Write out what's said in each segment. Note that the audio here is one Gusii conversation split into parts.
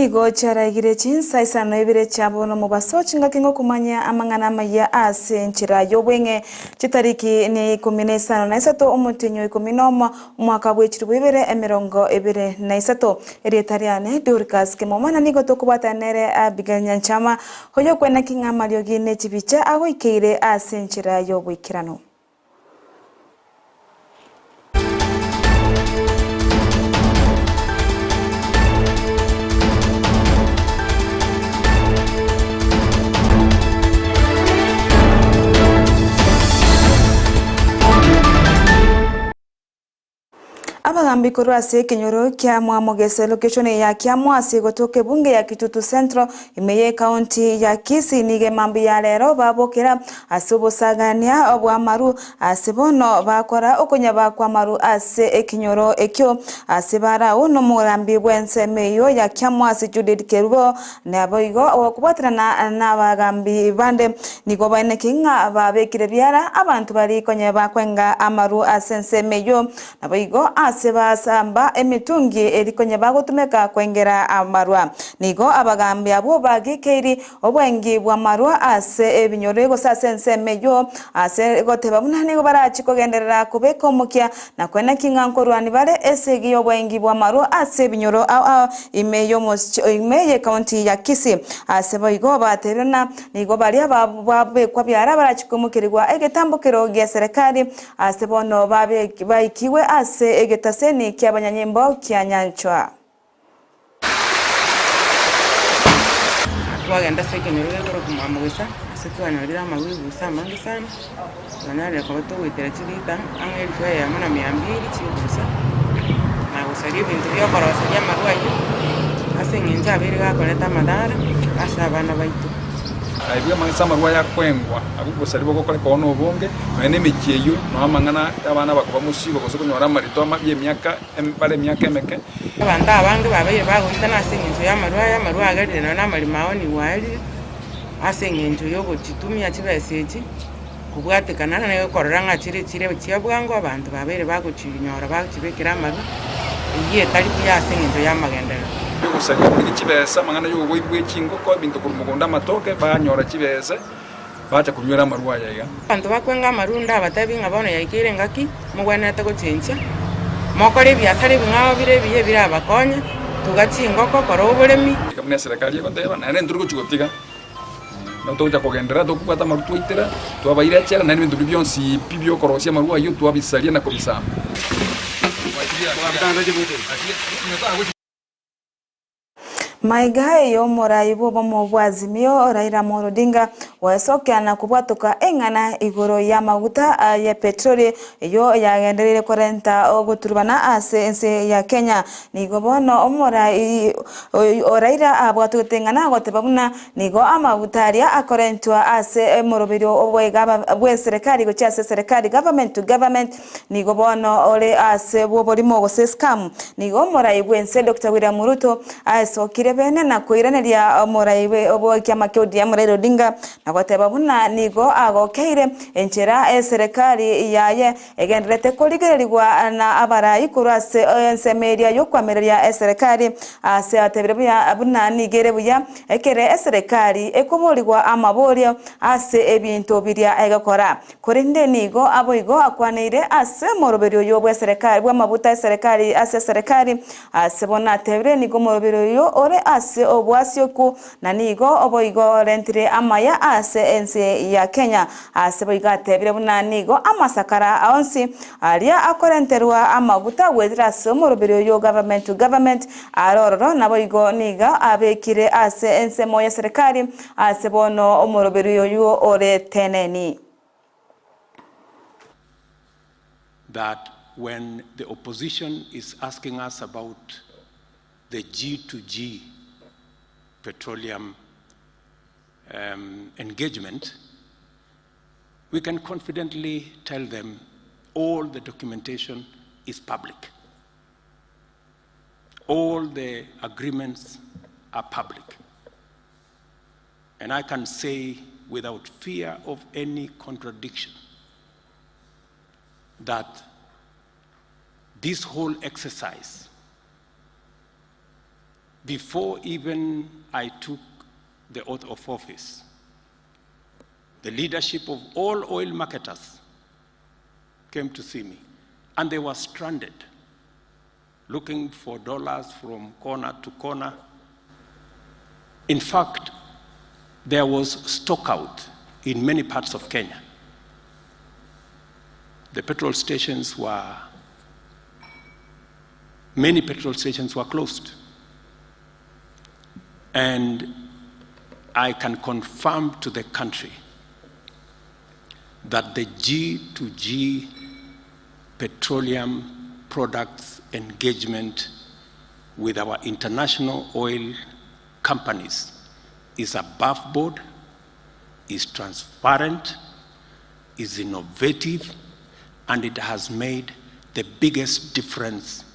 Nigo chiaraigire chinsa isano ibere chia bono mobaso chingaki ngokumanyia amang'ana amayia ase enchera y'obweng'e, chitariki ne ikomi na isano na isato omotienyi o ikomi nomo, omwaka bwe chilifu ibere emerongo ebere na isato. Erieta riane Dorcas Kemuma na nigo tokobwatana nere Abigail Nyanchama, oyokweneki ng'a amariogi ne chibicha agoikeire ase enchera y'oboikeranu. Abagambi korwa ase ekenyoro kia Mwamogese location ya Kiamwasi gotoka ebunge ya Kitutu Central ime ye county ya Kisii nigo emambia ya rero babokera ase obosagania bw'amaru ase bono bakora okonyaba kw'amaru ase ekenyoro ekio ase barau nomogambi bw'ensemo eyio ya Kiamwasi Judith Kerubo Naboigo ogokobwaterana nabagambi bande nigo baeneke ng'a babekire biara abanto baria konya bakwenga amaru ase ensemo eyio, naboigo ase basamba emetungi eria konya bagotumeka kwengera amarwa. Nigo abagambi abwo bagikeiri obwengi bw'amarwa ase ebinyoro gose ase ensemo eyio, ase goteba buna nigo barachie kogenderera kobeka omokia na koeneki ng'a nkorwania bare esegi y'obwengi bw'amarwa ase ebinyoro ao ao ime y'omochie ime y'ecounty ya Kisii. Ase boigo batebirie ng'a nigo baria babekwa biara barachie koimokerigwa egetambokero gi'eserekari ase bono baikigwe ase egetaseni ki'abanyanyimbo kia Nyanchwa. Twagenda ase ekenyoro gekorokwa Mwamogesa, ase twanyorire amarwa ebusa amange sana, twanyarire koba togoitera chilita ang'e elfu eyemo na mia mbiri chia ebusa, na gosaria ebinto bia okoroseria amarwa ayio, ase eng'encho abeire gakoreta amadhara ase abana baito. Aye bw'amang'ana amarwa aya akwengwa, abwo obosaria bogokoreka oo nobonge, nonya nemechie eyio, nonya amang'ana y'abana bakoba mosigo gose konyora amarito amabe y'emiaka bare emiaka emeke. Abanto abange babeire bagoitana ase engencho y'amarwa aya, amarwa agerire nonya namarimo ao nigo aerire, ase engencho y'ogochitumia chibesa echi, kobwatekana na okorora ng'a chire chire chia bwango abanto babeire bagochinyora bagochibekera amarwa, eyio etari buya ase engencho y'amagenderero. Yogosaria korigi chibesa, amang'ana y'oboibi bwe chingoko, ebinto korwa mogondo amatoke, banyora chibesa, bacha konywera amarwa aya iga. Abanto bakwenga amarwa ndabatebi ng'a bono yaikeire engaki mogwenerete gochenchia, mokore ebiasara ebing'ao bire ebiya ebirabakonye, tuga chingoko, kora oboremi. Iga buna eserekari egoteba, naende ntori gochia gotiga, nabo togocha kogenderera tokobwata amarwa twaitera, twabaira echela, naende ebinto biria bionsi pi biokorosia amarwa ayio twabisaria na kobisamba. Maiga y'omorai bw'obomo bwa Azimio Raila Amolo Odinga gwesokia na kobwatoka eng'ana igoro y'amaguta ye petroli eyio yagendereire korenta ogoturubana ase ense ya Kenya. Nigo bono omorai o Raila abwatogete eng'ana agoteba buna nigo amaguta aria akorentwa ase omoroberio bw'eserekari gochia ase eserekari, government to government, Nigo bono ore aase bw'oborimo gose scam. Nigo omorai bw'ense Doctor William Ruto aesokire bene na koiraneria omorai bw'ekiama kia ODM Raila Odinga na goteba buna nigo agokeire enchera eserekari yaye egendererete korigererigwa na abarai korwa ase ensemo eria y'okoamereria eserekari ase atebire buna nigo ere buya ekere eserekari ekoborigwa amaborio ase ebinto biria egokora. Korende nigo aboigo akwaneire ase omoroberio oyo bw'eserekari bw'amabuta eserekari ase eserekari, ase bono atebire nigo omoroberio oyo ore ase obwasioku, na nigo oboigo orentire amaya ase ense ya Kenya. Ase boigo atebire buna nigo amasakara onsi aria akorenterwa amaguta goetera ase omoroberio oyo government to government are ororo, naboigo nigo abekire ase ensemo y'eserekari Ase bono omoroberio oyio ore teneni. That when the opposition is asking us about the G2G petroleum um, engagement, we can confidently tell them all the documentation is public. All the agreements are public. And I can say without fear of any contradiction that this whole exercise Before even I took the oath of office, the leadership of all oil marketers came to see me, and they were stranded, looking for dollars from corner to corner. In fact, there was stockout in many parts of Kenya. The petrol stations were, many petrol stations were closed. And I can confirm to the country that the G2G petroleum products engagement with our international oil companies is above board, is transparent, is innovative, and it has made the biggest difference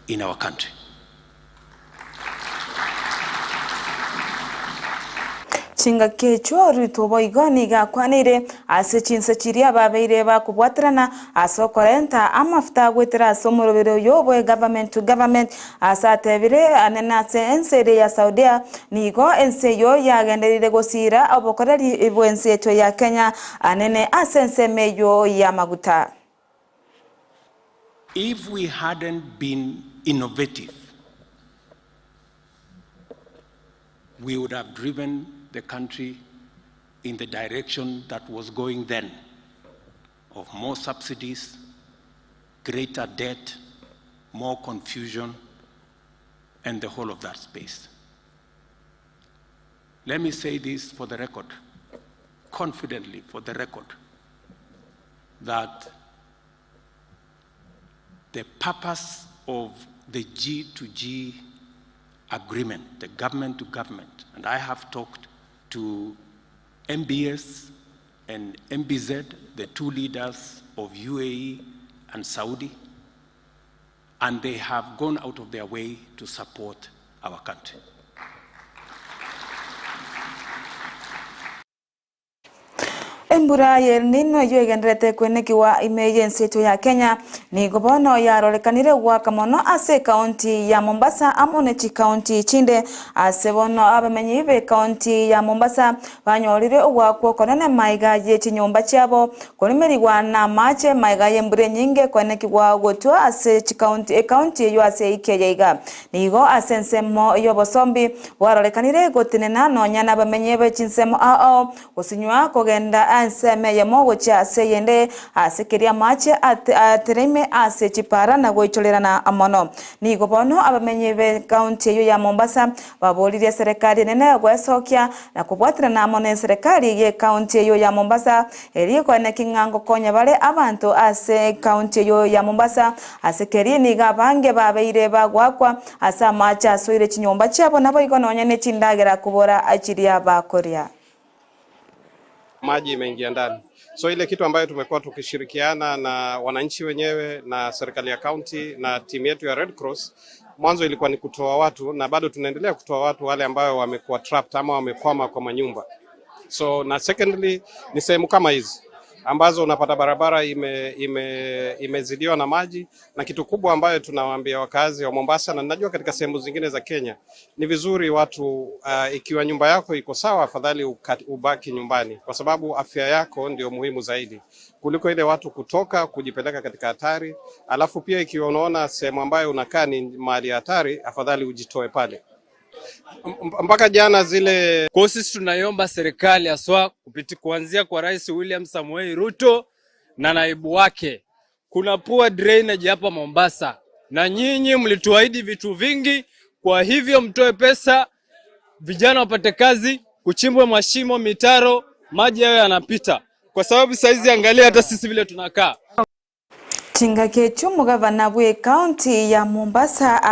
in our country. Chingaki echio Ruto boigo nigo akwaneire ase chinse chiria babeire bakobwaterana ase okorenta amafuta goetera ase omoroberi oyo bwe government to government ase atebire anene ase ense eria ya Saudia nigo ense eyio yagenderire gosiira obokoreri bw'ense yaito ya Kenya anene ase ensemo eyio y'amaguta. If we hadn't been innovative, we would have driven the country in the direction that was going then, of more subsidies, greater debt, more confusion, and the whole of that space. Let me say this for the record, confidently for the record, that the purpose of the G2G agreement, the government to government, and I have talked to MBS and MBZ, the two leaders of UAE and Saudi, and they have gone out of their way to support our country. Embura y'El Nino eyio egendererete kwenekigwa ime y'ense yaito ya Kenya, nigo bono yarorekanire goaka mono ase ekaunti ya Mombasa amo ne chikaunti chinde. Ase bono abamenyi b'ekaunti ya Mombasa banyorire ogoakwa okonene maiga ye chinyomba chiabo korimerigwa namache maiga y'embura enyinge kwenekigwa gotwa ase chikaunti ekaunti eyio ase eiki eye iga. Nigo ase ensemo y'obosombi bwarorekanire gotenena nonya nabamenyi be chinsemo ao ao Gosinywa kogenda ensemo eyemo gochia ase eyende, ase keria amache atereime ase chipara na goichorerana mono. Nigo bono abamenyi b'ecounty eyio ya Mombasa baboririe eserekari enene gwesokia na kobwaterana amo neserekari y'ecounty eyio ya Mombasa erio koeneki ng'a ngokonya bare abanto ase ecounty eyio ya Mombasa ase keria nigo abange babeire bagoakwa ase amache asoire chinyomba chiabo naboigo nonya nechindagera kobora chiria bakoria. Maji imeingia ndani. So ile kitu ambayo tumekuwa tukishirikiana na wananchi wenyewe na serikali ya county na timu yetu ya Red Cross, mwanzo ilikuwa ni kutoa watu na bado tunaendelea kutoa watu wale ambayo wamekuwa trapped ama wamekwama kwa manyumba. So na secondly ni sehemu kama hizi ambazo unapata barabara ime, ime, imezidiwa na maji, na kitu kubwa ambayo tunawaambia wakazi wa Mombasa na najua katika sehemu zingine za Kenya ni vizuri watu ikiwa nyumba yako iko sawa, afadhali ubaki nyumbani, kwa sababu afya yako ndio muhimu zaidi kuliko ile watu kutoka kujipeleka katika hatari. Alafu pia ikiwa unaona sehemu ambayo unakaa ni mahali hatari, afadhali ujitoe pale. Mpaka jana zile Kwa sisi tunaiomba serikali haswa kupiti kuanzia kwa Rais William Samoei Ruto na naibu wake. Kuna poor drainage hapa Mombasa, na nyinyi mlituahidi vitu vingi, kwa hivyo mtoe pesa vijana wapate kazi, kuchimbwe mashimo, mitaro, maji yayo yanapita, kwa sababu saizi angalia hata sisi vile tunakaa. Chingaki echio omogavana bw'ecounty ya Mombasa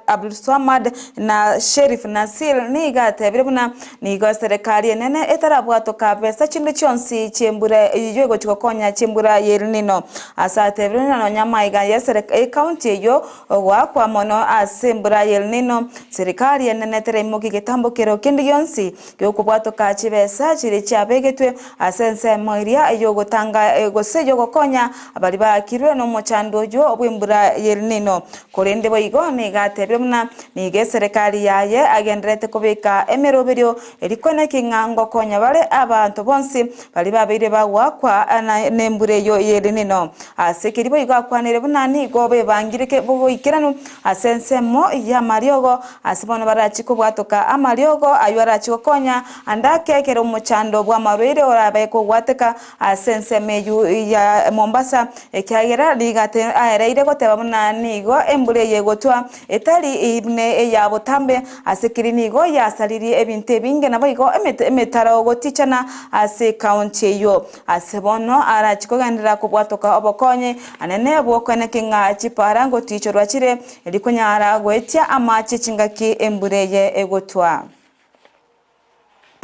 Abdulswamad na Sherif Nasir nigo atebire buna nigo eserekari enene etarabwatoka besa chinde chionsi chi'embura eyio egochi gokonya chi'embura y'El Nino. Ase atebire buna nonya amaiga y'ecounty eyio ogoakwa mono ase embura y'El Nino, serikari enene teraimoki getambo kero kende gionsi giokobwatoka chibesa chiria chiabegetwe ase ensemo eria yogotanga gose yogokonya baria baakirwe nomochando oyio bw'embura y'El Nino. Korende boigo nigo atebire buna nigo eserekari yaye agendererete kobeka emeroberio eria kweneki ng'a ngokonya bare abanto bonsi baria babeire bagoakwa nembura eyio y'El Nino. Ase keria boigo akwanire buna nigo bebangire boikeranu ase ensemo y'amariogo, ase bono barachie kobwatoka amariogo ayio arachie gokonya ande ake ekero omochando bw'amarwaire orabe kogwateka ase ensemo eyio ya Mombasa, ekiagera nigo aereire goteba buna nigo embura eye egotwa etari buna eya botambe, ase keria nigo yasaririe ebinto ebinge naboigo emetaro gotichana ase ekaunti eyio. Ase bono arachie kogenderera kobwatoka obokonyi anene bw'okoeneki ng'a chipara ngotiichorwa chire, erio konyara goetia amache chingaki embura eye egotwa.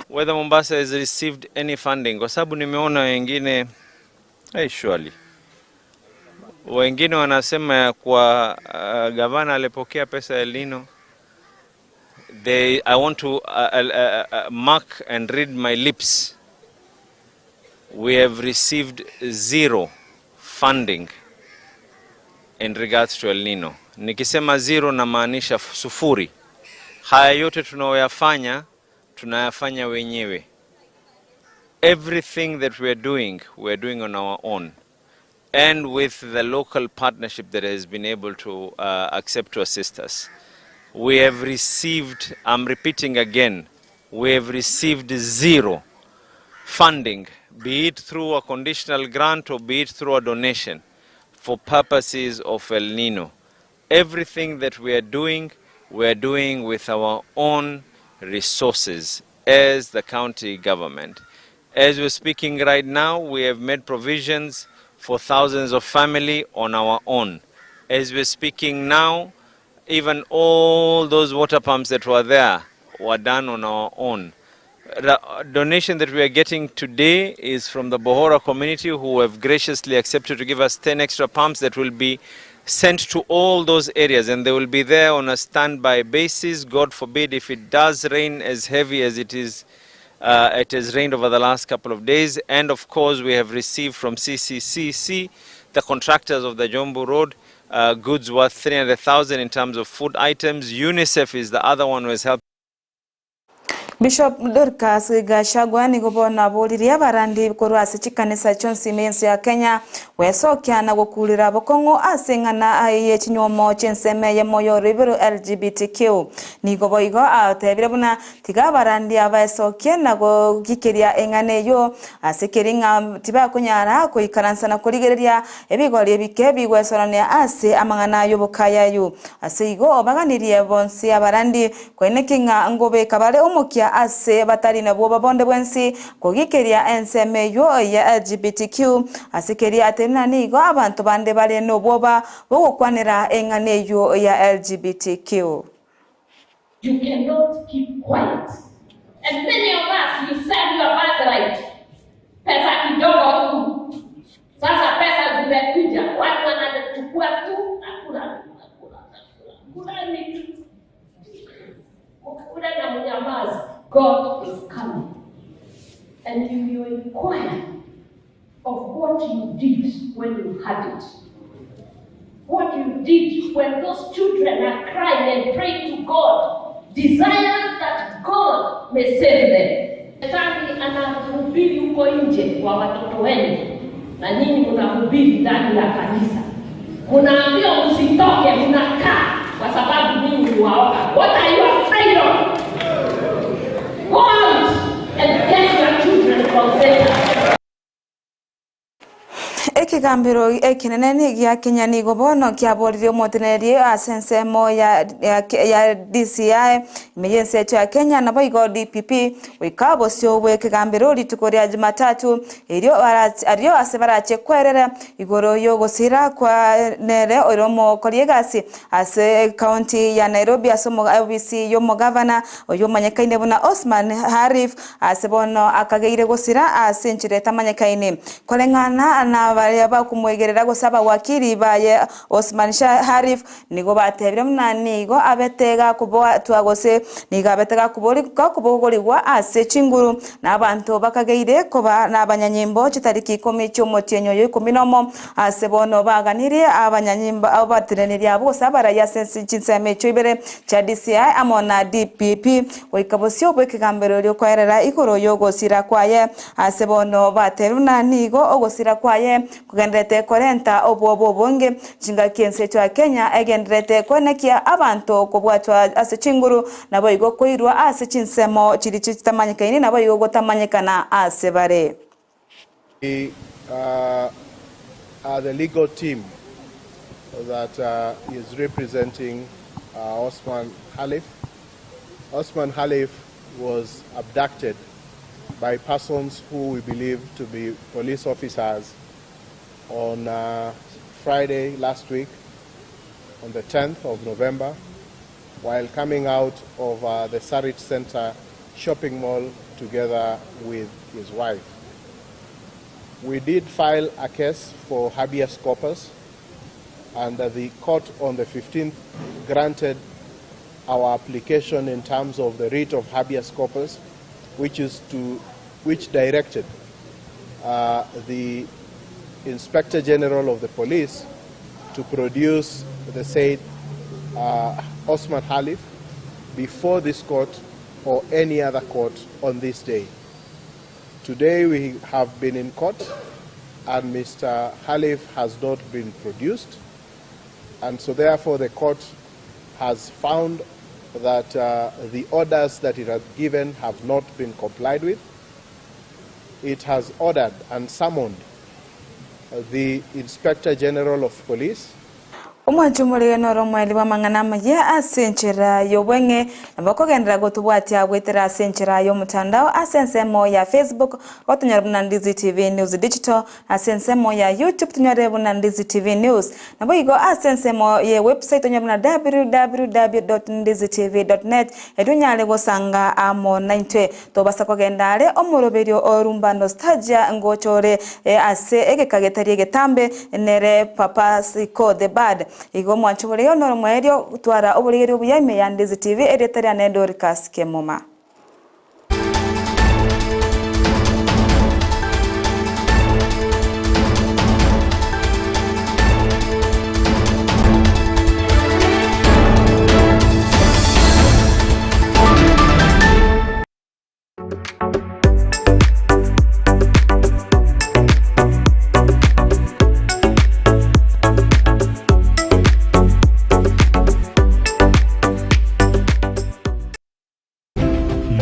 Whether Mombasa has received any funding kwa sababu nimeona wengine hey, surely wengine wanasema ya kuwa uh, gavana alipokea pesa ya El Nino. They, I want to uh, uh, uh, mark and read my lips. We have received zero funding in regards to El Nino. Nikisema zero namaanisha sufuri. Haya yote tunayoyafanya tunayafanya wenyewe. Everything that we are doing, we are doing on our own and with the local partnership that has been able to accept to assist us. We have received, I'm repeating again, we have received zero funding, be it through a conditional grant or be it through a donation, for purposes of El Nino. Everything that we are doing, we are doing with our own resources as the county government. As we're speaking right now, we have made provisions for thousands of family on our own. As we're speaking now, even all those water pumps that were there were done on our own. The donation that we are getting today is from the Bohora community who have graciously accepted to give us 10 extra pumps that will be sent to all those areas and they will be there on a standby basis. God forbid if it does rain as heavy as it is it has rained over the last couple of days. And of course, we have received from CCCC, the contractors of the Jombu Road, goods worth 300,000 in terms of food items. UNICEF is the other one who has helped. Bishop Dorcas Gachagua nigo bono aboririe abarandi korwa ase chikanisa chionsi ime y'ense ya Kenya gwesokia na gokurera bokong'u ase eng'ana ye chinywomo chi'ensemo eyemo y'oroiboro LGBTQ. Nigo boigo atebire buna tiga abarandi abaesokie na gogikeria eng'ana eyio ase keri ng'a tibakonyara goikaransa na korigereria ebigori ebike bigwesorania ase amang'ana y'obokayayu. Ase igo obaganirie bonsi abarandi Koineki ng'a ngobeka bare omokia ase batari nabwoba bonde bwensi kogikeria ensemo eyio ya LGBTQ, ase keria atenena nigo abanto bande bare nobwoba bogokwanera eng'ana eyio ya LGBTQ. You cannot keep quiet and many of us you sell your birthright pesa kidogo tu sasa pesa zimekuja watu wanachukua tu na kula tu na kula na kula kulani tu Mkikula na mnyamazi God is coming and you will inquire of what you did when you had it what you did when those children are crying and praying to God, desires that God may save them. Shetani anahubiri huko nje kwa watoto wenu, na nyinyi mnahubiri ndani ya kanisa. Mnaambiwa msitoke, mnakaa kwa sababu ninyi ni waoga. What are you afraid of? Go out and get your children from Satan. Ekegambero ekenene gia Kenya nigo bono kiaboririe omoteneneri ase ensemo ya ya DCI ime y'ense yaito ya Kenya naboigo DPP goika bosio bw'ekegambero rituko ria Jumatatu erio ario ase barache kwerera igoro y'ogosira kwa nere ore omokori egasi ase ekaunti ya Nairobi ase obisi y'omogavana oyio omanyekaine buna Osman Harif Ase bono akageire gosira ase enchera etamanyekaini, koreng'ana nabaria. baria bakomwegerera gose abawakili baye Osman Sharif nigo batebire buna nigo abete gakobwatwa gose nigo abete gakobogorigwa ase chinguru na abanto bakageire koba nabanyanyimbo chitariki ikomi chi'omotienyi oyo ikomi nomo ase bono baganirie abanyanyimbo abateneneri abwo gose abarai ase chinsemo echio ibere chia DCI amo na DPP goika bosio bw'ekegambero erio koerera igoro y'ogosira kwaye Ase bono bateebe buna nigo ogosira kwaye kogendererete korenta obwoba obonge, chingaki ense ya Kenya egendererete koenekia abanto kobwatwa ase chinguru, naboigo koirwa ase chinsemo chiria chitamanyekaini naboigo gotamanyekana ase bare. We are the legal team that is representing Osman Khalif. Osman Khalif was abducted by persons who we believe to be police officers on Friday last week, on the 10th of November, while coming out of uh, the Sarit Center shopping mall together with his wife. We did file a case for habeas corpus, and the court on the 15th granted our application in terms of the writ of habeas corpus, which is to which directed uh, the Inspector General of the Police to produce the said uh, Osman Khalif before this court or any other court on this day. Today we have been in court and Mr. Khalif has not been produced. And so therefore the court has found that uh, the orders that it has given have not been complied with. It has ordered and summoned the Inspector General of Police Omwancho omorege noro omoerio bw'amang'ana amaya ase enchera y'obweng'e, nabo okogenderera gotobwatia goetera ase enchera y'omotandao ase ensemo ya Facebook, gotonyora buna Ndizi TV News Digital, Ase ensemo ya YouTube tonyore buna Ndizi TV News. Naboigo ase ensemo ye website tonyore buna www.ndizitv.net erio onyare gosanga amo naintwe. Tobasa kogenda are omoroberio o Rumba Nostalgia ngocha ore ase egeka getari egetambe nere Papa Siko the Bad. Igo mwanche oboregerio noro omoerio twara oboregerio obuya ime ya Ndizi TV erieta riane Dorcas Kemuma.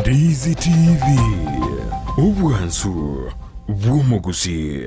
Ndizi TV, obwansu bw'omogusii.